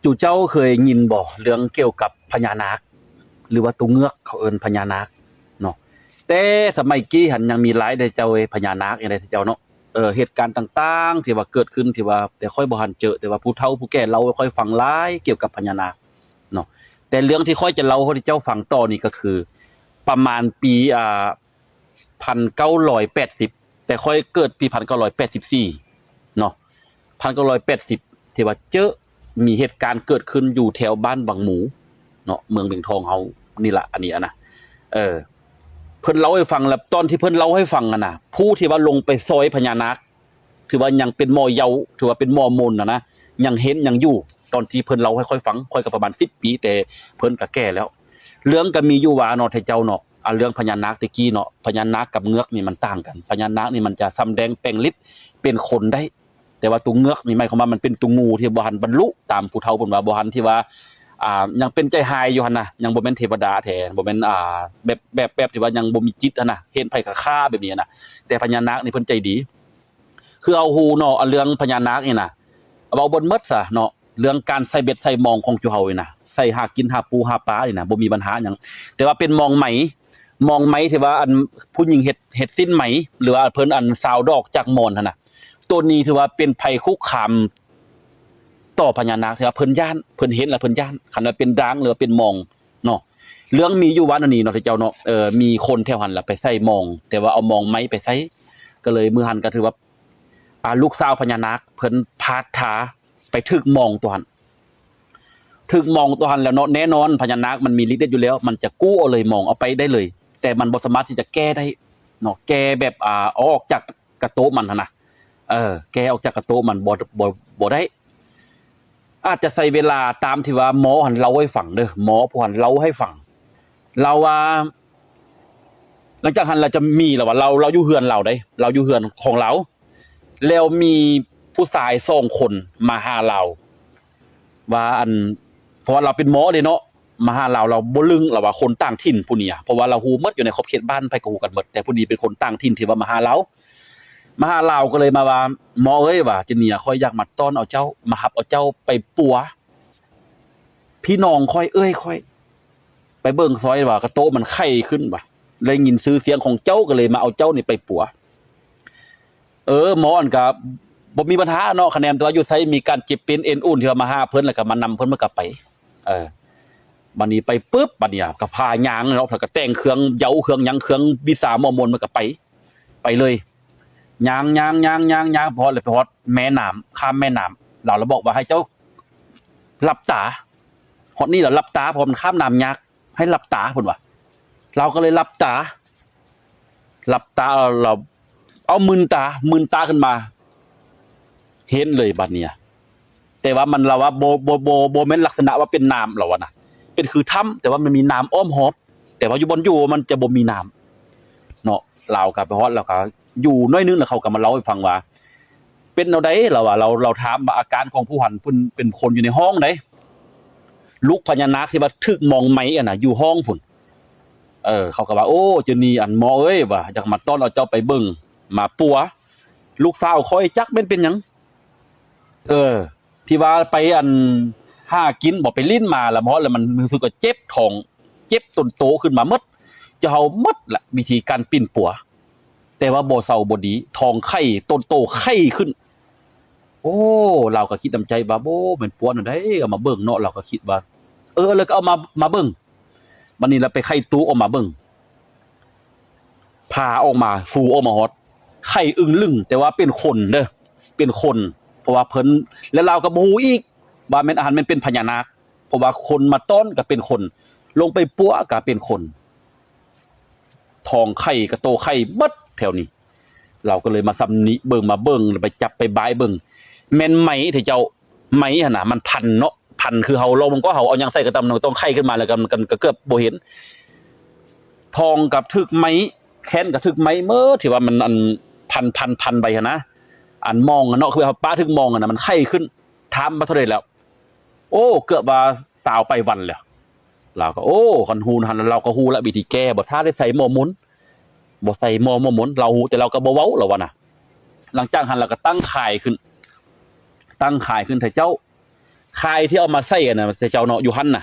ສູ່ເຈົ້າເຄີຍຍິນບໍ່ ເລື່ອງກ່ຽວກັບພະຍານາກ ຫຼືວ່າຕົວເງືອກ ເຂົາເອີ້ນພະຍານາກເນາະ? ແຕ່ສະໄໝກີ້ຫັ້ນຍັງມີຫຼາຍເດ້ເຈົ້າເອີຍ ພະຍານາກຫຍັງເດ້ເຈົ້າເນາະ. ເອີ ເຫດການຕ່າງໆທີ່ວ່າເກີດຂຶ້ນ ທີ່ວ່າ ແຕ່ຂ້ອຍບໍ່ທັນເຈີ ແຕ່ວ່າຜູ້ເຖົ້າຜູ້ແກ່ເລົ່າໃຫ້ຂ້ອຍຟັງຫຼາຍກ່ຽວກັບພະຍານາກເນາະ. ແຕ່ເລື່ອງທີ່ຂ້ອຍຈະເລົ່າໃຫ້ເຈົ້າຟັງຕໍ່ນີ້ກໍຄື ປະມານປີ ອ່າ ພັນເກົ້າຮ້ອຍແປດສິບ ແຕ່ຂ້ອຍເກີດປີພັນເກົ້າຮ້ອຍແປດສິບສີ່ເນາະ ພັນເກົ້າຮ້ອຍແປດສິບ ທີ່ວ່າເຈີ ມີເຫດການເກີດຂຶ້ນຢູ່ແຖວບ້ານວັງໝູເນາະ ເມືອງວຽງທອງເຮົານີ້ລະ ອັນນີ້ຫັ້ນນະ. ເອີ ເພິ່ນເລົ່າໃຫ້ຟັງ ແລ້ວຕອນທີ່ເພິ່ນເລົ່າໃຫ້ຟັງຫັ້ນນະ ຜູ້ທີ່ວ່າລົງໄປຊ່ອຍພະຍານາກ ຖືວ່າຍັງເປັນໝໍເຍົາ ຖືວ່າເປັນໝໍມົນຫັ້ນນະ ຍັງເຫັນຍັງຢູ່ ຕອນທີ່ເພິ່ນເລົ່າໃຫ້ຂ້ອຍຟັງ ຂ້ອຍກໍປະມານສິບປີ ແຕ່ເພິ່ນກໍແກ່ແລ້ວ. ເລື່ອງກໍມີຢູ່ວ່າເນາະ ທ່ານເຈົ້າເນາະ ອາ ເລື່ອງພະຍານາກແຕ່ກີ້ເນາະ ພະຍານາກກັບເງືອກນີ້ມັນຕ່າງກັນ. ພະຍານາກນີ້ມັນຈະສຳແດງແປງລິດເປັນຄົນໄດ້ ແຕ່ວ່າຕົວເງືອກນີ້ໝາຍຄວາມວ່າມັນເປັນຕົວງູທີ່ບໍ່ທັນບັນລຸ ຕາມຜູ້ເຖົ້າເພິ່ນວ່າ ບໍ່ທັນທີ່ວ່າ ອ່າ ຍັງເປັນໃຈຮ້າຍຢູ່ຫັ້ນນະ ຍັງບໍ່ແມ່ນເທວະດາແທ້ ບໍ່ແມ່ນ ອ່າ ແບບ ແບບ ແບບທີ່ວ່າຍັງບໍ່ມີຈິດຫັ້ນນະ ເຫັນໃຜກໍຂ້າແບບນີ້ນະ. ແຕ່ພະຍານາກນີ້ເພິ່ນໃຈດີ ຄືເຮົາຮູ້ເນາະ ອາ ເລື່ອງພະຍານາກນີ້ນະ ເວົ້າເບິດໝົດຊະເນາະ ເລື່ອງການໃສ່ເບັດໃສ່ມອງຂອງຈຸເຮົານີ້ນະ ໃສ່ຫາກິນຫາປູຫາປານີ້ນະ ບໍ່ມີບັນຫາຫຍັງ. ແຕ່ວ່າເປັນມອງໄໝ ມອງໄໝທີ່ວ່າ ອັນ ຜູ້ຍິງເຮັດ ເຮັດສິ້ນໄໝ ຫຼືວ່າເພິ່ນ ອັນ ຊາວດອກຈາກມອນຫັ້ນນະ ໂຕນີ້ຖືວ່າເປັນໄພຄຸກຄາມຕໍ່ພະຍານາກ ທີ່ວ່າເພິ່ນຢ້ານ ເພິ່ນເຫັນແລ້ວເພິ່ນຢ້ານ ຄັນວ່າເປັນດາງ ຫຼືວ່າເປັນມອງເນາະ. ເລື່ອງມີຢູ່ວັນອັນນີ້ເນາະ ເຈົ້າເນາະ ເອີ ມີຄົນແຖວຫັ້ນລະໄປໃສ່ມອງ ແຕ່ວ່າເອົາມອງໄໝໄປໃສ່ ກໍເລີຍມື້ຫັ້ນກໍຖືວ່າ ອາ ລູກສາວພະຍານາກເພິ່ນພາດທ່າໄປຖືກມອງຕົວຫັ້ນ ຖືກມອງຕົວຫັ້ນແລ້ວເນາະ ແນ່ນອນພະຍານາກມັນມີລິດເດັດຢູ່ແລ້ວ ມັນຈະກູ້ເອົາເລີຍມອງ ເອົາໄປໄດ້ເລີຍ ແຕ່ມັນບໍ່ສາມາດທີ່ຈະແກ້ໄດ້ເນາະ ແກ້ແບບ ອາ ເອົາອອກຈາກກະໂຕະມັນຫັ້ນນະ ເອີ ແກ້ອອກຈາກກະໂຕະມັນບໍ່ ບໍ່ ບໍ່ໄດ້. ອາດຈະໃຊ້ເວລາຕາມທີ່ວ່າໝໍຫັ້ນເລົ່າໃຫ້ຟັງເດີ ໝໍຜູ້ຫັ້ນເລົ່າໃຫ້ຟັງ ລາວວ່າ ຫຼັງຈາກຫັ້ນລາວຈະມີ ລາວວ່າ ລາວ ລາວຢູ່ເຮືອນລາວເດ້ ລາວຢູ່ເຮືອນຂອງລາວ ແລ້ວມີຜູ້ຊາຍສອງຄົນມາຫາລາວ ວ່າ ອັນ ເພາະວ່າລາວເປັນໝໍເດ້ເນາະ ມາຫາລາວ ລາວບໍ່ລຶ້ງ ລາວວ່າຄົນຕ່າງຖິ່ນຜູ້ນີ້ ເພາະວ່າລາວຮູ້ໝົດ ຢູ່ໃນຂອບເຂດບ້ານໃຜກໍຮູ້ກັນໝົດ ແຕ່ຜູ້ນີ້ເປັນຄົນຕ່າງຖິ່ນທີ່ວ່າມາຫາລາວ ມາຫາລາວກໍເລີຍມາວ່າ ໝໍເອີຍ ວ່າ ຈະນີ້ຂ້ອຍຢາກມາຕ້ອນເອົາເຈົ້າ ມາຮັບເອົາເຈົ້າໄປປົວ ພີ່ນ້ອງຂ້ອຍ ເອື້ອຍຂ້ອຍ ໄປເບິ່ງຊອຍວ່າກະໂຕະມັນໄຄຂຶ້ນວ່າ ໄດ້ຍິນຊື່ສຽງຂອງເຈົ້າ ກໍເລີຍມາເອົາເຈົ້ານີ້ໄປປົວ. ເອີ ໝໍຫັ້ນກະບໍ່ມີບັນຫາເນາະ ຄະແນນແຕ່ວ່າຢູ່ໃສມີການເຈັບເປັນເອັນອຸ່ນ ທີ່ວ່າມາຫາເພິ່ນ ແລ້ວກໍມານຳເພິ່ນ ມັນກໍໄປ ເອີ ບັດນີ້ໄປປຶບ ບັດນີ້ກໍພາຍ່າງເນາະ ແລ້ວກໍແຕ່ງເຄື່ອງເຍົາ ເຄື່ອງຫຍັງ ເຄື່ອງວິຊາໝໍມົນ ມັນກໍໄປ ໄປເລີຍ ຍ່າງໆໆໆ ພໍດແລ້ວໄປຮອດແມ່ນ້ຳ ຂ້າມແມ່ນ້ຳ ລາວລະບອກວ່າໃຫ້ເຈົ້າຫຼັບຕາ ຮອດນີ້ລະຫຼັບຕາ ເພາະວ່າມັນຂ້າມນ້ຳຍາກ ໃຫ້ຫຼັບຕາເພິ່ນວ່າ ລາວກໍເລີຍຫຼັບຕາ ຫຼັບຕາ ລາວເອົາມືນຕາ ມືນຕາຂຶ້ນມາ ເຫັນເລີຍບັດນີ້ ແຕ່ວ່າມັນ ລາວວ່າບໍ່ ບໍ່ ບໍ່ ບໍ່ແມ່ນລັກສະນະວ່າເປັນນ້ຳ ລາວວ່ານະ ເປັນຄືຖ້ຳ ແຕ່ວ່າມັນມີນ້ຳອ້ອມຮອບ ແຕ່ວ່າຢູ່ບ່ອນຢູ່ມັນຈະບໍ່ມີນ້ຳເນາະ. ລາວກໍໄປຮອດ ລາວກໍຢູ່ໜ້ອຍໜຶ່ງ ແລ້ວເຂົາກໍມາເລົ່າໃຫ້ຟັງວ່າ ເປັນແນວໃດ ລາວວ່າ ລາວ ລາວຖາມວ່າອາການຂອງຜູ້ຫັ້ນ ເພິ່ນເປັນຄົນຢູ່ໃນຫ້ອງໃດ ລູກພະຍານາກທີ່ວ່າຖືກມອງໄໝຫັ້ນນະ ຢູ່ຫ້ອງພຸ້ນ. ເອີ ເຂົາກໍວ່າ ໂອ້ ເຈົ້ານີ້ ອັນ ໝໍເອີຍ ວ່າ ຢາກມາຕ້ອນເອົາເຈົ້າໄປເບິ່ງ ມາປົວ ລູກສາວຂ້ອຍຈັກແມ່ນເປັນຫຍັງ ເອີ ທີ່ວ່າໄປ ອັນ ຫາກິນບໍ ໄປຫຼິ້ນມາ ລະມາຮອດລະມັນຮູ້ສຶກວ່າເຈັບທ້ອງ ເຈັບຕົນໂຕຂຶ້ນມາໝົດ ຈະເຮົາໝົດລະ ວິທີການປິ່ນປົວ ແຕ່ວ່າບໍ່ເຊົາບໍ່ດີ ທ້ອງໄຄ ຕົນໂຕໄຄຂຶ້ນ. ໂອ້ ລາວກໍຄິດນຳໃຈວ່າ ໂອ້ ແມ່ນປົວແນວໃດ ເອົາມາເບິ່ງເນາະ ລາວກໍຄິດວ່າ ເອີ ແລ້ວກໍເອົາມາ ມາເບິ່ງ. ບັດນີ້ລະໄປໄຂຕູ້ອອກມາເບິ່ງ ຜ່າອອກມາ ຟູອອກມາຮອດ ໄຄອຶ່ງລຶ້ງ ແຕ່ວ່າເປັນຄົນເດີ ເປັນຄົນ ເພາະວ່າເພິ່ນ ແລະລາວກໍບໍ່ຮູ້ອີກວ່າແມ່ນ ອັນ ແມ່ນເປັນພະຍານາກ ເພາະວ່າຄົນມາຕ້ອນກໍເປັນຄົນ ລົງໄປປົວກໍເປັນຄົນ ທ້ອງໄຄກະໂຕໄຄເບິດແຖວນີ້. ລາວກໍເລີຍມາຊຳນິເບິ່ງ ມາເບິ່ງ ໄປຈັບໄປບາຍເບິ່ງ ແມ່ນໄໝເດ້ເຈົ້າ ໄໝຫັ້ນນະ ມັນພັນເນາະ ພັນ ຄືເຮົາລອງເບິ່ງ ກໍເຮົາເອົາຫຍັງໃສ່ກໍຕາມ ມັນຕ້ອງໄຄຂຶ້ນມາ ແລ້ວກໍ ມັນກໍເກືອບບໍ່ເຫັນ. ທ້ອງກໍຖືກໄໝ ແຂນກໍຖືກໄໝເໝິດ ທີ່ວ່າມັນ ອັນ ພັນໆໆໄວ້ຫັ້ນນະ ອັນມອງຫັ້ນເນາະ ຄືເຮົາປະຖືກມອງຫັ້ນນະ ມັນໄຄຂຶ້ນ ຖາມວ່າເທົ່າໃດແລ້ວ ໂອ້ ເກືອບວ່າຊາວປາຍວັນແລ້ວ. ລາວກໍ ໂອ້ ຄັນຮູ້ຫັ້ນ ລາວກໍຮູ້ລະວິທີແກ້ບໍ່ ຖ້າໄດ້ໃສ່ໝໍມົນ ບໍ່ໃສ່ໝໍ ໝໍມົນ ລາວຮູ້ ແຕ່ລາວກໍບໍ່ເວົ້າ ລາວວ່ານະ. ຫຼັງຈາກຫັ້ນລາວກໍຕັ້ງຄ້າຍຂຶ້ນ ຕັ້ງຄ້າຍຂຶ້ນ ເທາະເຈົ້າ ຄາຍທີ່ເອົາມາໃສ່ຫັ້ນນະ ເຈົ້າເນາະ ຢູ່ຫັ້ນນະ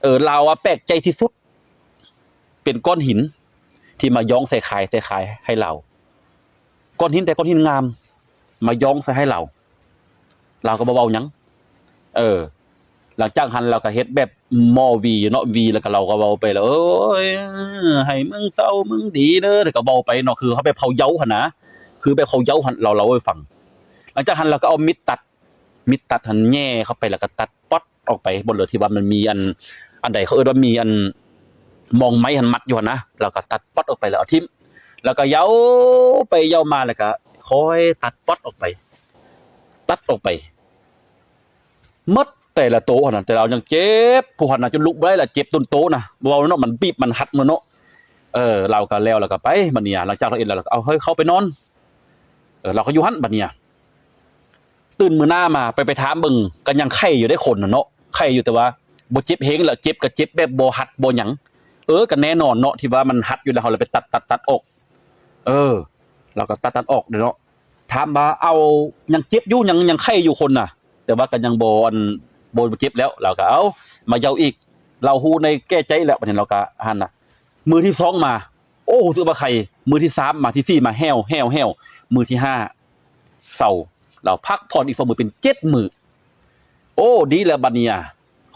ເອີ ລາວວ່າແປກໃຈທີ່ສຸດ ເປັນກ້ອນຫີນທີ່ມາຍ້ອງໃສ່ຄາຍ ໃສ່ຄາຍໃຫ້ລາວ ກ້ອນຫີນ ແຕ່ກ້ອນຫີນງາມ ມາຍ້ອງໃສ່ໃຫ້ລາວ ລາວກໍບໍ່ເວົ້າຫຍັງ. ເອີ ຫຼັງຈາກຫັ້ນລາວກໍເຮັດແບບໝໍຫວີຢູ່ເນາະ ຫວີ ແລ້ວກໍລາວກໍເວົ້າໄປແລ້ວ ເອີຍ ໃຫ້ມຶງເຊົາມຶງດີເດີ ແລ້ວກໍເວົ້າໄປເນາະ ຄືເຮົາແບບເຮົາເຍົາຫັ້ນນະ ຄືແບບເຮົາເຍົາຫັ້ນ ລາວເລົ່າໃຫ້ຟັງ. ຫຼັງຈາກຫັ້ນລາວກໍເອົາມີດຕັດ ມີດຕັດຫັ້ນແຫຍ່ເຂົ້າໄປ ແລ້ວກໍຕັດ ປັອດອອກໄປ ບ່ອນເລີຍທີ່ວ່າມັນມີອັນ ອັນໃດເຂົາເອີ້ນວ່າມີອັນມອງໄມ້ຫັ້ນມັດຢູ່ຫັ້ນນະ ແລ້ວກໍຕັດປັອດອອກໄປ ແລ້ວເອົາຖິ້ມ ແລ້ວກໍເຍົາໄປເຍົາມາ ແລ້ວກໍຄ່ອຍຕັດປັອດອອກໄປ ຕັດອອກໄປໝົດແຕ່ລະໂຕຫັ້ນນະ ແຕ່ລາວຍັງເຈັບ ຜູ້ຫັ້ນນະຈົນລຸກບໍ່ໄດ້ລະ ເຈັບຕົນໂຕນະ ເວົ້າເນາະ ມັນບີບມັນຮັດໝົດເນາະ. ເອີ ລາວກໍແລ້ວ ແລ້ວກໍໄປ ບັດນີ້ ຫຼັງຈາກລາວເຮັດແລ້ວ ລາວກໍເອົາ ເຮີ້ຍ ເຂົ້າໄປນອນ ເອີ ລາວກໍຢູ່ຫັ້ນ ບັດນີ້ ຕື່ນມື້ໜ້າມາ ໄປ ໄປຖາມເບິ່ງ ກໍຍັງໄຂ້ຢູ່ເດ້ ຄົນນະເນາະ ໄຂ້ຢູ່ ແຕ່ວ່າບໍ່ເຈັບແຮງແລ້ວ ເຈັບກໍເຈັບແບບບໍ່ຮັດບໍ່ຫຍັງ. ເອີ ກໍແນ່ນອນເນາະ ທີ່ວ່າມັນຮັດຢູ່ແລ້ວ ເຮົາລະໄປຕັດ ຕັດ ຕັດອອກ. ເອີ ລາວກໍຕັດ ຕັດອອກເດ້ເນາະ. ຖາມວ່າ ເອົາ ຍັງເຈັບຢູ່ ຍັງ ຍັງໄຂ້ຢູ່ຄົນນະ ແຕ່ວ່າກໍຍັງບໍ່ ອັນ ບໍ່ ບໍ່ເຈັບແລ້ວ ລາວກໍເອົາມາເຍົາອີກ. ລາວຮູ້ໃນແກ່ໃຈແລ້ວ ບັດນີ້ລາວກໍຫັ້ນນະ ມື້ທີສອງມາ ໂອ້ ຮູ້ສຶກວ່າໄຂ້ ມື້ທີສາມມາ ທີສີ່ມາ ແຫ້ວ ແຫ້ວ ແຫ້ວ ມື້ທີຫ້າ ເຊົາ ລາວພັກຜ່ອນອີກສອງມື້ເປັນເຈັດມື້. ໂອ້ ດີແລ້ວບັດນີ້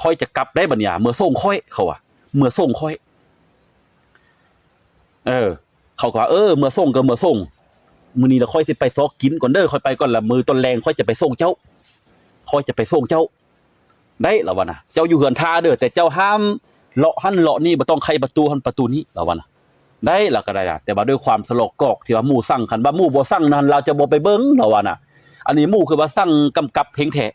ຂ້ອຍຈະກັບໄດ້ບັດນີ້ ເມືອສົ່ງຂ້ອຍ ເຂົາວ່າ ເມືອສົ່ງຂ້ອຍ. ເອີ ເຂົາກໍວ່າ ເອີ ເມືອສົ່ງກໍເມືອສົ່ງ ມື້ນີ້ລະຂ້ອຍຊິໄປຊອກກິນກ່ອນເດີ ຂ້ອຍໄປກ່ອນ ລະມື້ຕອນແລງຂ້ອຍຈະໄປສົ່ງເຈົ້າ ຂ້ອຍຈະໄປສົ່ງເຈົ້າ. ໄດ້ ລາວວ່ານະ ເຈົ້າຢູ່ເຮືອນຖ້າເດີ ແຕ່ເຈົ້າຫ້າມເລາະຫັ້ນເລາະນີ້ ບໍ່ຕ້ອງໄຂປະຕູຫັ້ນປະຕູນີ້ ລາວວ່ານະ. ໄດ້ ລາວກໍໄດ້ນະ ແຕ່ວ່າດ້ວຍຄວາມສະຫຼອກກອກທີ່ວ່າໝູ່ສັ່ງ ຄັນວ່າໝູ່ບໍ່ສັ່ງນັ້ນ ລາວຈະບໍ່ໄປເບິ່ງ ລາວວ່ານະ. ອັນນີ້ໝູ່ຄືວ່າສັ່ງກຳກັບເພງແທ້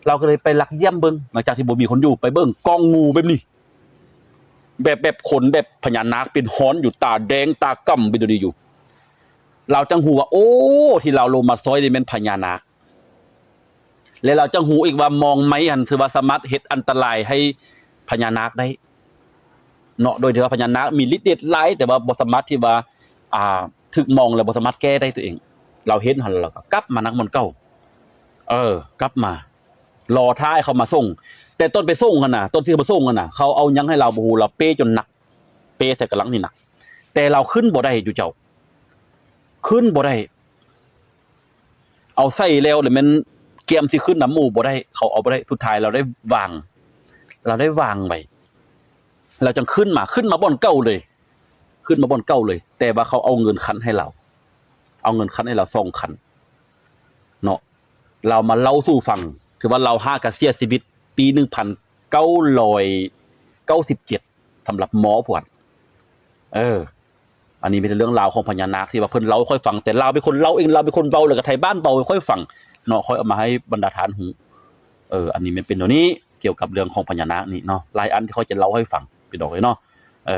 ລາວກໍເລີຍໄປລັກຢ້ຽມເບິ່ງ ຫຼັງຈາກທີ່ບໍ່ມີຄົນຢູ່ ໄປເບິ່ງກ້ອງງູແບບນີ້ ແບບ ແບບຄົນ ແບບພະຍານາກເປັນຮ້ອນຢູ່ ຕາແດງຕາກຳເປັນໂຕນີ້ຢູ່ ລາວຈັ່ງຮູ້ວ່າ ໂອ້ ທີ່ລາວລົງມາຊ່ອຍນີ້ແມ່ນພະຍານາກ. ແລະ ລາວຈັ່ງຮູ້ອີກວ່າມອງໄມ້ຫັ້ນຖືວ່າສາມາດເຮັດອັນຕະລາຍໃຫ້ພະຍານາກໄດ້ເນາະ ໂດຍທີ່ວ່າພະຍານາກມີລິດເດດຫຼາຍ ແຕ່ວ່າບໍ່ສາມາດທີ່ວ່າ ອ່າ ຖືກມອງແລ້ວບໍ່ສາມາດແກ້ໄດ້ຕົວເອງ. ລາວເຫັນຫັ້ນ ລາວກໍກັບມານັກບ່ອນເກົ່າ ເອີ ກັບມາ ລໍຖ້າໃຫ້ເຂົາມາສົ່ງ. ແຕ່ຕອນໄປສົ່ງຫັ້ນນະ ຕອນທີ່ເຂົາມາສົ່ງຫັ້ນນະ ເຂົາເອົາຫຍັງໃຫ້ລາວບໍ່ຮູ້ ລາວເປ້ຈົນໜັກ ເປ້ແທ້ກຳລັງນີ້ໜັກ ແຕ່ລາວຂຶ້ນບໍ່ໄດ້ຢູ່ເຈົ້າ ຂຶ້ນບໍ່ໄດ້. ເອົາໃສ່ແລ້ວ ແລ້ວແມ່ນກຽມຊິຂຶ້ນນຳໝູ່ບໍ່ໄດ້ ເຂົາເອົາບໍ່ໄດ້ ສຸດທ້າຍລາວໄດ້ວາງ ລາວໄດ້ວາງໄວ້ ລາວຈັ່ງຂຶ້ນມາ ຂຶ້ນມາບ່ອນເກົ່າເລີຍ ຂຶ້ນມາບ່ອນເກົ່າເລີຍ. ແຕ່ວ່າເຂົາເອົາເງິນຄັນໃຫ້ລາວ ເອົາເງິນຄັນໃຫ້ລາວສອງຄັນເນາະ. ລາວມາເລົ່າສູ່ຟັງ ຖືວ່າລາວຫາກະເສຍຊີວິດປີໜຶ່ງພັນເກົ້າຮ້ອຍເກົ້າສິບເຈັດ ສຳລັບໝໍພວກ ເອີ ອັນນີ້ມີແຕ່ເລື່ອງລາວຂອງພະຍານາກທີ່ວ່າເພິ່ນເລົ່າໃຫ້ຂ້ອຍຟັງ ແຕ່ລາວເປັນຄົນເລົ່າເອງ ລາວເປັນຄົນເວົ້າ ແລ້ວກໍໄທບ້ານເວົ້າໃຫ້ຂ້ອຍຟັງເນາະ ຂ້ອຍເອົາມາໃຫ້ບັນດາທ່ານຮູ້. ເອີ ອັນນີ້ແມ່ນເປັນແນວນີ້ ກ່ຽວກັບເລື່ອງຂອງພະຍານາກນີ້ເນາະ ຫຼາຍອັນທີ່ຂ້ອຍຈະເລົ່າໃຫ້ຟັງ ພີ່ນ້ອງເອີຍເນາະ. ເອີ